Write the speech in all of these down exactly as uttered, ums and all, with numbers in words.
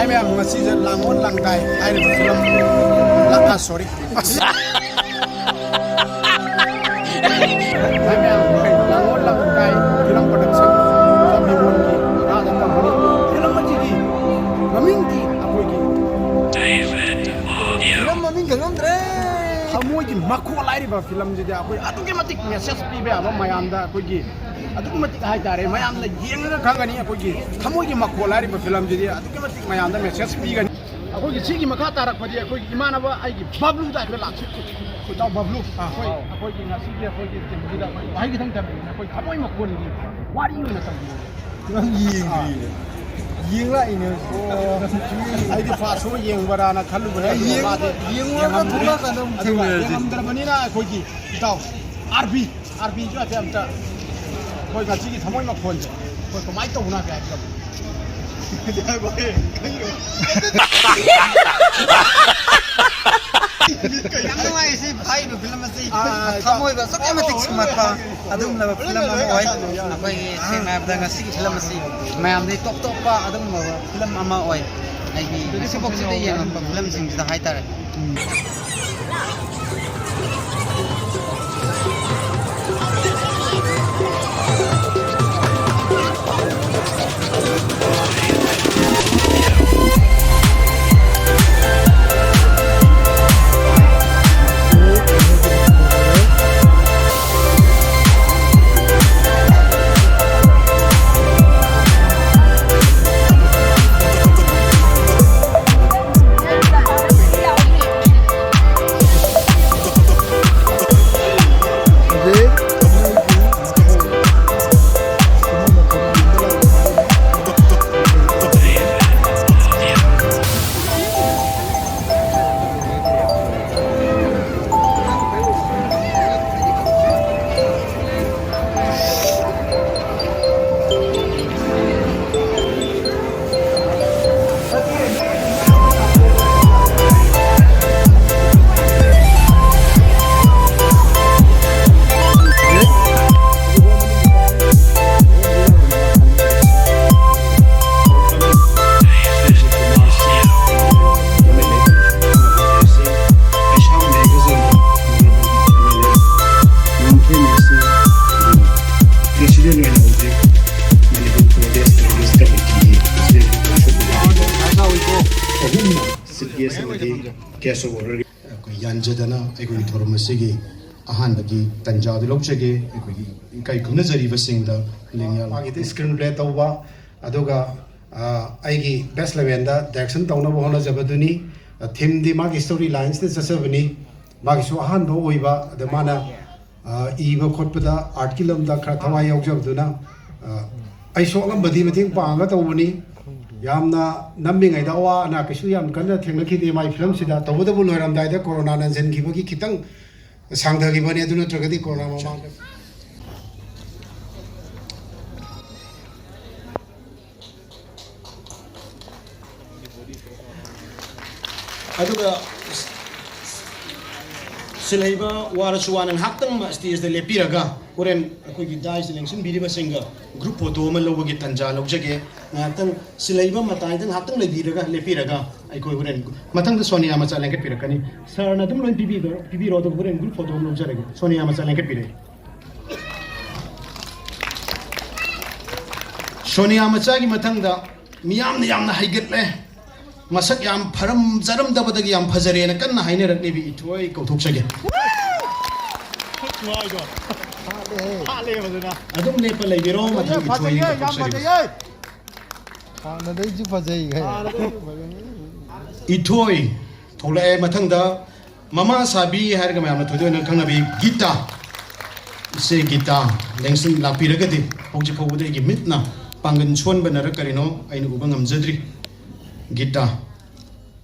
ꯃꯌꯥꯝ, ꯉꯁꯤꯁꯦ ꯂꯥꯡꯑꯣꯟ ꯂꯥꯡꯗꯥꯏ ꯍꯥꯏꯔꯤꯕ ꯐꯤꯂꯝ, ꯂꯥ-, ꯑ, sorry꯫ ꯃꯌꯥꯝ, ꯂꯥꯡꯑꯣꯟ ꯂꯥꯡꯗꯥꯏ ꯐꯤꯂꯝ production ꯆꯥꯟꯗꯦꯜꯒꯤ ꯔꯥꯖ ꯀꯝꯄꯅꯤ꯫ ꯐꯤꯂꯝ ꯑꯁꯤꯒꯤ ꯃꯃꯤꯡꯗꯤ ꯑꯩꯈꯣꯏꯒꯤ ꯐꯤꯂꯝ ꯃꯃꯤꯡ ꯈꯪꯉꯝꯗ꯭ꯔꯦ꯫ ꯊꯃꯣꯏꯒꯤ ꯃꯈꯣꯜ ꯍꯥꯏꯔꯤꯕ ꯐꯤꯂꯝꯁꯤꯗꯤ ꯑꯩꯈꯣꯏ ꯑꯗꯨꯛꯀꯤ ꯃꯇꯤꯛ message ꯄꯤꯕ ꯌꯥꯕ, ꯃꯌꯥꯝꯗ ꯑꯩꯈꯣꯏꯒꯤ ꯑꯗꯨꯛꯀꯤ ꯃꯇꯤꯛ ꯍꯥꯏꯇꯥꯔꯦ, ꯃꯌꯥꯝꯅ ꯌꯦꯡꯉꯒ ꯈꯪꯒꯅꯤ꯫ ꯑꯩꯈꯣꯏꯒꯤ ꯊꯃꯣꯏꯒꯤ ꯃꯈꯣꯜ ꯍꯥꯏꯔꯤꯕ ꯐꯤꯂꯝꯁꯤꯗꯤ ꯑꯗꯨꯛꯀꯤ ꯃꯇꯤꯛ ꯃꯌꯥꯝꯗ message ꯄꯤꯒꯅꯤ꯫ ꯑꯩꯈꯣꯏꯒꯤ ꯁꯤꯒꯤ ꯃꯈꯥ ꯇꯥꯔꯛꯄꯗꯤ ꯑꯩꯈꯣꯏꯒꯤ ꯏꯃꯥꯟꯅꯕ ꯑꯩꯒꯤ ꯕꯕ꯭ꯂꯨꯗ ꯍꯥꯏꯐꯦꯠ ꯂꯥꯛꯁꯤ꯫ ꯏꯇꯥꯎ ꯕꯕ꯭ꯂꯨ, ꯑꯩꯈꯣꯏ, ꯑꯩꯈꯣꯏꯒꯤ ꯉꯁꯤꯒꯤ ꯑꯩꯈꯣꯏꯒꯤ ꯇꯤꯝꯁꯤꯗ ꯑꯩꯈꯣꯏ ꯋꯥꯍꯩ ꯈꯤꯇꯪ ꯊꯝꯕꯤꯌꯨꯅꯦ꯫ ꯑꯩꯈꯣꯏ ꯊꯃꯣꯏ ꯃꯈꯣꯜꯒꯤ ꯋꯥꯔꯤ ꯑꯣꯏꯅ ꯇꯧꯕꯤꯌꯨ꯫ ꯅꯪ ꯌꯦꯡꯗ꯭ꯔꯤꯅꯦ꯫ ꯌꯦꯡꯂꯛꯏꯅꯦ꯫ ꯑꯩꯗꯤ first show ꯌꯦꯡꯕ꯭ꯔꯥꯅ ꯈꯜꯂꯨꯕꯅꯦ, ꯑꯗꯨꯒ ꯌꯦꯡ-, ꯃꯥꯗꯤ ꯌꯦꯡꯉꯨꯔꯒ ꯌꯦꯡꯉꯝꯗ꯭ꯔꯦ꯫ ꯊꯣꯛꯂꯛꯀꯥꯟꯗ ꯑꯃꯨꯛ ꯑꯗꯨꯒ ꯊꯦꯡꯅꯔꯁꯤ꯫ ꯌꯦꯡꯉꯝꯗ꯭ꯔꯕꯅꯤꯅ ꯑꯩꯈꯣꯏꯒꯤ ꯏꯇꯥꯎ ꯑꯥꯔ ꯕꯤ, ꯑꯥꯔ ꯕꯤꯁꯨ ꯍꯥꯏꯐꯦꯠ ꯑꯝꯇ ꯑꯩꯈꯣꯏ ꯉꯁꯤꯒꯤ ꯊꯃꯣꯏ ꯃꯈꯣꯜꯁꯦ ꯑꯩꯈꯣꯏ ꯀꯃꯥꯏꯅ ꯇꯧꯕꯅꯣ ꯍꯥꯏꯐꯦꯠ ꯍꯥꯏꯕꯤꯔꯝꯃꯨ꯫ ꯌꯥꯝ ꯅꯨꯡꯉꯥꯏ ꯁꯤ ꯍꯥꯏꯔꯤꯕ ꯐꯤꯂꯝ ꯑꯁꯤ꯫ ꯑꯥ, ꯊꯃꯣꯏꯕꯨ ꯑꯁꯨꯛꯀꯤ ꯃꯇꯤꯛ ꯁꯨꯝꯍꯠꯄ ꯑꯗꯨꯒꯨꯝꯂꯕ ꯐꯤꯂꯝ ꯑꯃ ꯑꯣꯏ꯫ ꯑꯩꯈꯣꯏꯒꯤ ꯁꯦꯡꯅ ꯍꯥꯏꯔꯕꯗ ꯉꯁꯤꯒꯤ ꯐꯤꯂꯝ ꯑꯁꯤ ꯃꯌꯥꯝꯗꯒꯤ ꯇꯣꯞ ꯇꯣꯞꯄ ꯑꯗꯨꯒꯨꯝꯂꯕ ꯐꯤꯂꯝ ꯑꯃ ꯑꯣꯏ꯫ ꯑꯩꯒꯤ ꯉꯁꯤꯐꯥꯎꯁꯤꯗ ꯌꯦꯡꯉꯛꯄ ꯐꯤꯂꯝꯁꯤꯡꯁꯤꯗ ꯍꯥꯏꯇꯥꯔꯦ꯫ ꯑꯩꯈꯣꯏ ꯌꯥꯟꯖꯗꯅ ꯑꯩꯈꯣꯏꯒꯤ ꯊꯧꯔꯝ ꯑꯁꯤꯒꯤ ꯑꯍꯥꯟꯕꯒꯤ ꯇꯟꯖꯥꯗꯨ ꯂꯧꯖꯒꯦ꯫ ꯑꯩꯈꯣꯏꯒꯤ ꯏꯀꯥꯏ ꯈꯨꯝꯅꯖꯔꯤꯕꯁꯤꯡꯗ ꯂꯦꯡꯌꯥꯟ ꯃꯥꯒꯤꯗꯤ screen play ꯇꯧꯕ, ꯑꯗꯨꯒ, ꯑ, ꯑꯩꯒꯤ best eleven ꯗ direction ꯇꯧꯅꯕ ꯍꯣꯠꯅꯖꯕꯗꯨꯅꯤ꯫ ꯑ, theme ꯗꯤ ꯃꯥꯒꯤ story lines ꯇ ꯆꯠꯆꯕꯅꯤ꯫ ꯃꯥꯒꯤꯁꯨ ꯑꯍꯥꯟꯕ ꯑꯣꯏꯕ, ꯑꯗ ꯃꯥꯅ, ꯑ, ꯏꯕ ꯈꯣꯠꯄꯗ art ꯀꯤ ꯂꯝꯗ ꯈꯔ ꯊꯋꯥꯏ ꯌꯥꯎꯖꯕꯗꯨꯅ, ꯑ, ꯑꯩꯁꯨ ꯑꯉꯝꯕꯗꯤ ꯃꯇꯦꯡ ꯄꯥꯡꯉꯒ ꯇꯧꯕꯅꯤ꯫ ꯌꯥꯝꯅ ꯅꯝꯃꯤꯉꯩꯗ ꯑꯋꯥ ꯑꯅꯥ ꯀꯩꯁꯨ ꯌꯥꯝ ꯀꯟꯅ ꯊꯦꯡꯅꯈꯤꯗꯦ ꯃꯥꯒꯤ film ꯁꯤꯗ꯫ ꯇꯧꯕꯇꯕꯨ ꯂꯣꯏꯔꯝꯗꯥꯏꯗ corona ꯅꯟꯁꯤꯟꯈꯤꯕꯒꯤ ꯈꯤꯇꯪ ꯁꯥꯡꯊꯈꯤꯕꯅꯤ, ꯑꯗꯨ ꯅꯠꯇ꯭ꯔꯒꯗꯤ corona ꯃꯃꯥꯡꯗ꯫ ꯑꯗꯨꯒ ꯁꯤꯜꯍꯩꯕ ꯋꯥꯔꯁꯨ ꯋꯥꯅ ꯉꯥꯏꯍꯥꯛꯇꯪ stage ꯇ ꯂꯦꯞꯄꯤꯔꯒ ꯍꯣꯔꯦꯟ ꯑꯩꯈꯣꯏꯒꯤ dais ꯇ ꯂꯦꯡꯁꯤꯟꯕꯤꯔꯤꯕꯁꯤꯡꯒ group photo ꯑꯃ ꯂꯧꯕꯒꯤ ꯇꯟꯖꯥ ꯂꯧꯖꯒꯦ꯫ ꯉꯥꯏꯍꯥꯛꯇꯪ ꯁꯤꯜꯍꯩꯕ ꯃꯇꯥꯏꯗ ꯉꯥꯏꯍꯥꯛꯇꯪ ꯂꯩꯕꯤꯔꯒ, ꯂꯦꯞꯄꯤꯔꯒ ꯑꯩꯈꯣꯏ ꯍꯣꯔꯦꯟ ꯃꯊꯪꯗ ꯁꯣꯅꯤꯌꯥ ꯃꯆꯥ ꯂꯦꯡꯈꯠꯄꯤꯔꯛꯀꯅꯤ꯫ Sir ꯅ ꯑꯗꯨꯝ ꯂꯣꯏ ꯄꯤꯕꯤꯔꯣ, ꯄꯤꯕꯤꯔꯣ, ꯑꯗꯨꯒ ꯍꯣꯔꯦꯟ group photo ꯑꯃ ꯂꯧꯖꯔꯒꯦ꯫ ꯁꯣꯅꯤꯌꯥ ꯃꯆꯥ ꯂꯦꯡꯈꯠꯄꯤꯔꯛꯑꯦ꯫ ꯁꯣꯅꯤꯌꯥ ꯃꯆꯥꯒꯤ ꯃꯊꯪꯗ ꯃꯤꯌꯥꯝꯅ ꯌꯥꯝꯅ ꯍꯩꯒꯠꯂꯦ, ꯃꯁꯛ ꯌꯥꯝ ꯐꯔꯝꯖꯔꯝꯗꯕꯗꯒꯤ ꯌꯥꯝ ꯐꯖꯔꯦꯅ ꯀꯟꯅ ꯍꯥꯏꯅꯔꯛꯂꯤꯕꯤ ꯏꯊꯣꯏ ꯀꯧꯊꯣꯛꯆꯒꯦ꯫ ꯑꯗꯨꯝ ꯂꯦꯞꯄ ꯂꯩꯕꯤꯔꯣ, ꯃꯊꯪ ꯏꯊꯣꯏ ꯀꯧꯊꯣꯛꯆꯔꯤꯕ꯫ ꯍꯥꯟꯅꯗꯩꯁꯨ ꯐꯖꯩ ꯍꯥꯏ꯫ ꯏꯊꯣꯏ ꯊꯣꯛꯂꯛꯑꯦ꯫ ꯃꯊꯪꯗ ꯃꯃꯥ ꯁꯥꯕꯤ ꯍꯥꯏꯔꯒ ꯃꯌꯥꯝꯅ ꯊꯣꯏꯗꯣꯛꯅ ꯈꯪꯅꯕꯤ ꯒꯤꯇꯥ꯫ ꯏꯆꯦ ꯒꯤꯇꯥ ꯂꯦꯡꯁꯤꯟ ꯂꯥꯛꯄꯤꯔꯒꯗꯤ ꯍꯧꯖꯤꯛ ꯐꯥꯎꯕꯗ ꯑꯩꯒꯤ ꯃꯤꯠꯅ ꯄꯥꯡꯒꯟ ꯁꯣꯟꯕꯅꯔ ꯀꯔꯤꯅꯣ ꯑꯩꯅ ꯎꯕ ꯉꯝꯖꯗ꯭ꯔꯤ꯫ ꯒꯤꯇꯥ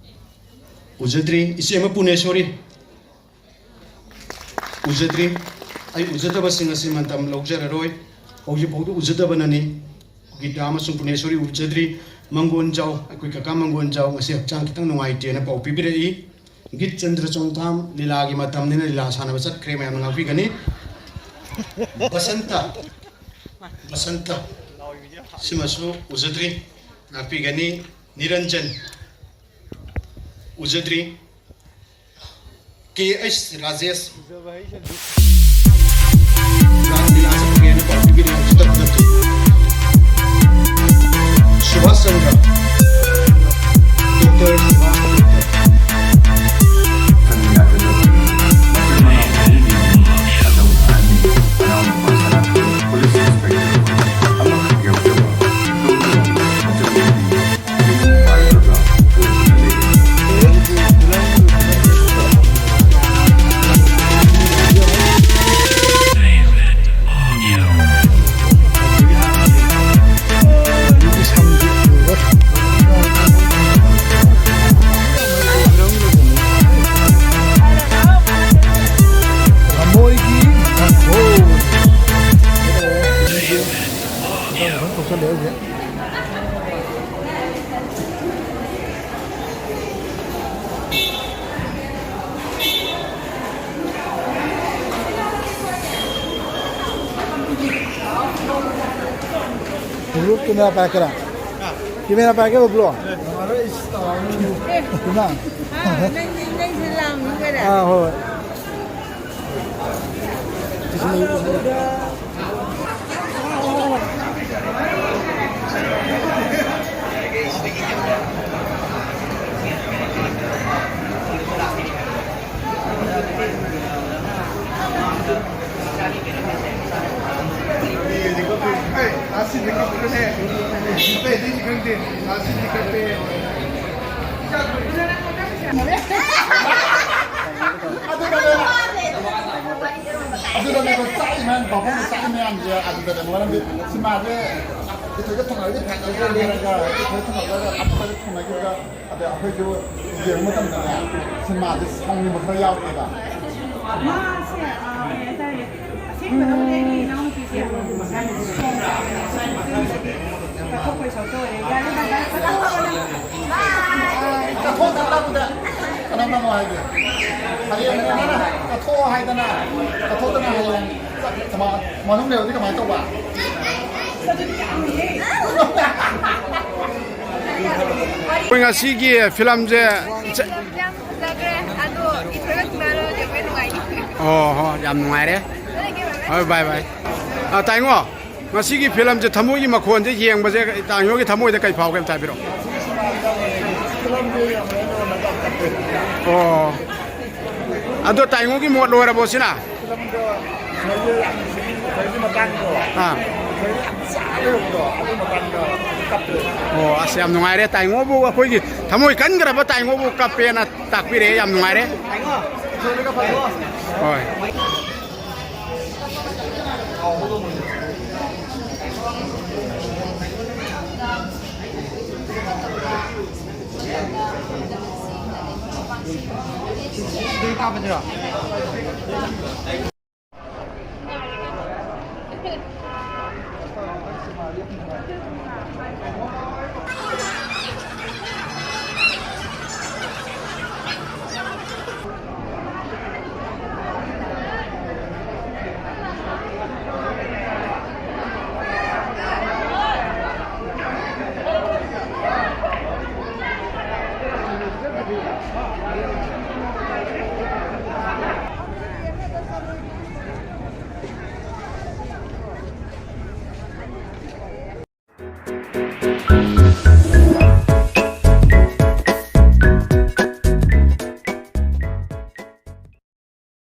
ꯎꯖꯗ꯭ꯔꯤ꯫ ꯏꯆꯦ ꯃꯄꯨꯅꯦꯁꯣꯔꯤ ꯎꯖꯗ꯭ꯔꯤ꯫ ꯑꯩ ꯎꯖꯗꯕꯁꯤꯡ ꯑꯁꯤ ꯃꯇꯝ ꯂꯧꯖꯔꯔꯣꯏ꯫ ꯍꯧꯖꯤꯛ ꯐꯥꯎꯗ ꯎꯖꯗꯕꯅꯅꯤ꯫ ꯒꯤꯇꯥ ꯑꯃꯁꯨꯡ ꯄꯨꯅꯦꯁꯣꯔꯤ ꯎꯖꯗ꯭ꯔꯤ꯫ ꯃꯪꯒꯣꯟꯖꯥꯎ, ꯑꯩꯈꯣꯏ ꯀꯀꯥ ꯃꯪꯒꯣꯟꯖꯥꯎ ꯉꯁꯤ ꯍꯛꯆꯥꯡ ꯈꯤꯇꯪ ꯅꯨꯡꯉꯥꯏꯇꯦꯅ ꯄꯥꯎ ꯄꯤꯕꯤꯔꯛꯏ꯫ ꯒꯤꯠ ꯆꯟꯗ꯭ꯔ ꯆꯣꯡꯊꯥꯝ, ꯂꯤꯂꯥꯒꯤ ꯃꯇꯝꯅꯤꯅ ꯂꯤꯂꯥ ꯁꯥꯟꯅꯕ ꯆꯠꯈ꯭ꯔꯦ, ꯃꯌꯥꯝꯅ ꯉꯥꯛꯄꯤꯒꯅꯤ꯫ ꯕꯁꯟꯇ, ꯕꯁꯟꯇ, ꯁꯤꯃꯁꯨ ꯎꯖꯗ꯭ꯔꯤ, ꯉꯥꯛꯄꯤꯒꯅꯤ꯫ ꯅꯤꯔꯟꯖꯟ, ꯎꯖꯗ꯭ꯔꯤ꯫ ꯀꯦ ꯑꯩꯆ ꯔꯥꯖꯦꯁ꯫ ꯔꯥꯁꯂꯤꯂꯥ ꯆꯠꯈ꯭ꯔꯦꯅ ꯄꯥꯎ ꯄꯤꯕꯤꯔꯦ ꯍꯧꯖꯤꯛꯇ ꯈꯨꯗꯛꯇ꯫ ꯁꯨꯕꯥꯁ ꯆꯟꯗ꯭ꯔ꯫ ꯗꯣꯛꯇꯔ ꯁꯨꯕꯥꯁ ꯆꯟꯗ꯭ꯔ꯫ ꯆꯠꯂꯦ ꯍꯧꯖꯤꯛ꯫ Block camera ꯄꯥꯏꯔꯛꯀꯦꯔꯥ? Camera ꯄꯥꯏꯔꯛꯀꯦꯔꯣ block? ꯏꯃꯥ꯫ ꯑꯥ, ꯅꯪ, ꯅꯪꯁꯦ ꯂꯥꯡꯅꯤꯡꯕꯔꯥ? ꯑꯥ, ꯍꯣꯏ, ꯍꯣꯏ꯫ ꯑꯗꯨꯒꯅꯦ, ꯑꯗꯨꯒꯅꯦ, ꯆꯥꯛꯏ ꯃꯌꯥꯝ, ꯕꯥꯃꯣꯟꯅ ꯆꯥꯛꯏ ꯃꯌꯥꯝꯁꯦ ꯑꯗꯨꯗꯅꯦ, ꯃꯔꯝꯗꯤ ꯁꯤꯃꯥꯁꯦ ꯏꯊꯣꯏꯗ ꯊꯣꯡꯍꯜꯂꯗꯤ ꯐꯖꯅ ꯍꯥꯏꯔꯒ, ꯏꯊꯣꯏꯗ ꯊꯣꯡꯍꯜꯂꯒ ꯑꯃꯨꯛꯀꯁꯨ ꯊꯣꯡꯅꯈꯤꯕꯗ, ꯑꯗ ꯑꯩꯈꯣꯏꯁꯨ ꯌꯦꯡꯕ ꯃꯇꯝꯗꯅꯦ, ꯁꯤꯅꯦꯃꯥꯁꯦ ꯁꯥꯎꯅꯤꯡꯕ ꯈꯔ ꯌꯥꯎꯔꯛꯑꯦꯕ꯫ ꯃꯥꯁꯦ, ꯑ, ꯀꯩ ꯍꯥꯏꯇꯥꯔꯦ, ꯑꯁꯦꯡꯕꯗꯕꯨꯗꯤ ꯑꯩꯒꯤ ꯏꯅꯥꯎꯅꯨꯄꯤꯁꯦ ꯌꯥꯝꯅ ꯁꯣꯝ ꯆꯠꯊꯣꯛꯄꯩ ꯁꯣꯠꯇ ꯑꯣꯏꯔꯦ꯫ ꯌꯥꯔꯦ, ꯕꯥꯏ, ꯕꯥꯏ, ꯐꯖꯅ ꯍꯣꯠꯅꯧ꯫ ꯀꯠꯊꯣꯛꯇꯅ ꯇꯧꯕꯗ ꯀꯅꯥ ꯀꯅꯥꯅꯣ ꯍꯥꯏꯒꯦ? ꯍꯌꯦꯡ ꯅꯪꯅ ꯀꯠꯊꯣꯛꯑꯣ ꯍꯥꯏꯗꯅ, ꯀꯠꯊꯣꯛꯇꯅ ꯍꯌꯦꯡ ꯆꯠ-, ꯃꯅꯨꯡ ꯂꯩꯍꯧꯗꯤ ꯀꯃꯥꯏꯅ ꯇꯧꯕ? ꯑꯩꯈꯣꯏ ꯉꯁꯤꯒꯤ ꯐꯤꯂꯝꯁꯦ ꯆ-, ꯌꯥꯝ ꯐꯖꯈ꯭ꯔꯦ꯫ ꯑꯗꯣ ꯏꯊꯣꯏꯒ ꯊꯨꯡꯅꯔꯨꯔꯗꯤ ꯑꯩꯈꯣꯏ ꯅꯨꯡꯉꯥꯏꯅꯤ꯫ ꯑꯣ ꯍꯣ, ꯌꯥꯝ ꯅꯨꯡꯉꯥꯏꯔꯦ꯫ ꯍꯣꯏ, ꯕꯥꯏ ꯕꯥꯏ꯫ ꯑ, ꯇꯥꯏꯉꯣ, ꯉꯁꯤꯒꯤ ꯐꯤꯂꯝꯁꯦ, ꯊꯃꯣꯏꯒꯤ ꯃꯈꯣꯟꯁꯦ ꯌꯦꯡꯕꯁꯦ ꯇꯥꯏꯉꯣꯒꯤ ꯊꯃꯣꯏꯗ ꯀꯩ ꯐꯥꯎꯒꯦ ꯑꯝꯇ ꯍꯥꯏꯕꯤꯔꯛꯑꯣ꯫ ꯑꯣ꯫ ꯑꯗꯣ ꯇꯥꯏꯉꯣꯒꯤ ꯃꯣꯠ ꯂꯣꯏꯔꯕꯣ ꯁꯤꯅ? ꯐꯤꯂꯝꯗꯣ ꯃꯣꯏꯒꯤ ꯌꯥꯝ ꯅꯨꯡꯁꯤꯕꯒꯤ ꯃꯇꯥꯡꯗꯣ, ꯑꯥ꯫ ꯃꯣꯏꯒꯤ ꯌꯥꯝ ꯆꯥ ꯂꯩꯍꯧꯕꯗꯣ, ꯑꯗꯨ ꯃꯇꯥꯡꯗ ꯀꯞꯄꯦ꯫ ꯑꯣ, ꯑꯁ, ꯌꯥꯝ ꯅꯨꯡꯉꯥꯏꯔꯦ꯫ ꯇꯥꯏꯉꯣꯕꯨ, ꯑꯩꯈꯣꯏꯒꯤ ꯊꯃꯣꯏ ꯀꯟꯈ꯭ꯔꯕ ꯇꯥꯏꯉꯣꯕꯨ ꯀꯞꯄꯦꯅ ꯇꯥꯛꯄꯤꯔꯛꯑꯦ꯫ ꯌꯥꯝ ꯅꯨꯡꯉꯥꯏꯔꯦ꯫ ꯍꯣꯏ꯫